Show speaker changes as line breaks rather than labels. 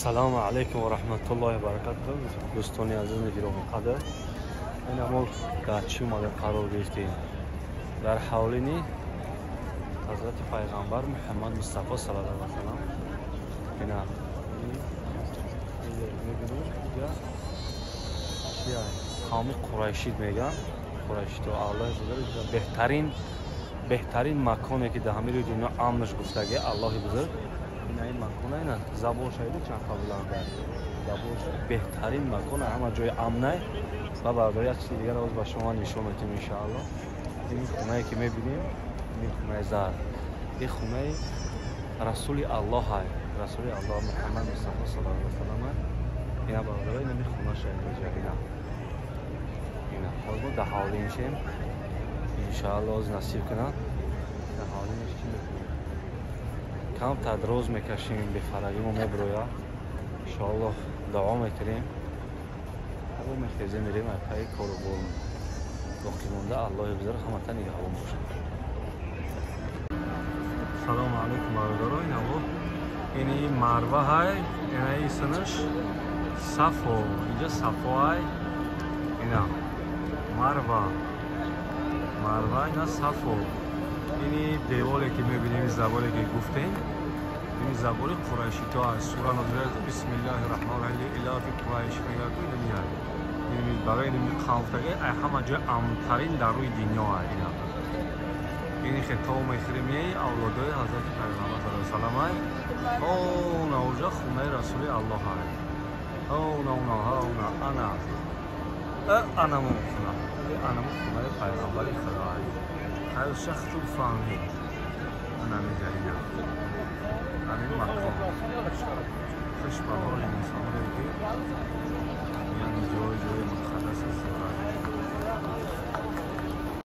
Ассалому алайкум ва раҳматуллоҳи ва баракатуҳ. Дӯстони азизи гиромиқадр, ин амол дар чӣ омада қарор гирифтем? Дар ҳавлини ҳазрати пайғамбар Муҳаммад Мустафо саллаллоҳу алайҳи васаллам. Ина мебинем, инҷа чия қавми Қурайшид мегӯянд. Қурайшидо Аллоҳи бузург беҳтарин маконе ки дар ҳамаи рӯи дунё амнаш гуфтаги Аллоҳи бузург. Ина ин макона, ина забор шаида чанд қабуланда забор, беҳтарин макон, ҳама ҷои амнай. Ва бародари, як чизи дигар оз ба шумо нишон медиҳем, иншоаллоҳ. Ин хонае ки мебинем, ин хонаи зар, ин хонаи Расули Аллоҳ, Расули Аллоҳ Муҳаммад Мустафо саллаллоҳу алайҳи васаллам. Ина бародаро, ина ми хонаша инҷа, ина ҳозир мо дар ҳавлӣ мешем, иншоаллоҳ, оз насиб кунад, дар ҳавлинаш чӣ мекунем, камтар дроз мекашем, бефарагимо меброя, иншоаллоҳ, дуо мекунем, ҳаво мехезем, мерем пайи кору бор. Боқӣ монда Аллоҳи бузург ҳамата нигаҳбон бошад. Салому алайкум, бародаро. Инаво ини Марва ҳай, инаи синаш Сафо, инҷа Сафо ҳай, ина Марва, Марва, ина Сафо. Ини деволе ки мебинем, заборе ки гуфтем, ини забори қурайшито аст. Сура нозила, бисмиллаҳи раҳмони раҳим, илафи қурайш мегӯяд. Ини ини барои ини қавмтаги ҳама ҷои амнтарин дар рӯи дунё ай. Ина ини хитоб мехӯрем, авлодои ҳазрати пайғамбар саллаллоҳу алайҳи васаллам ай. Она уҷа хонаи Расули Аллоҳ ай. Она, она, она, ана анаму хона, анаму хонаи пайғамбари Худо ай. Хайр, шахту фаҳмид, ана меҷа ина ҳамин макон. Хуш ба ҳоли инсонҳое ки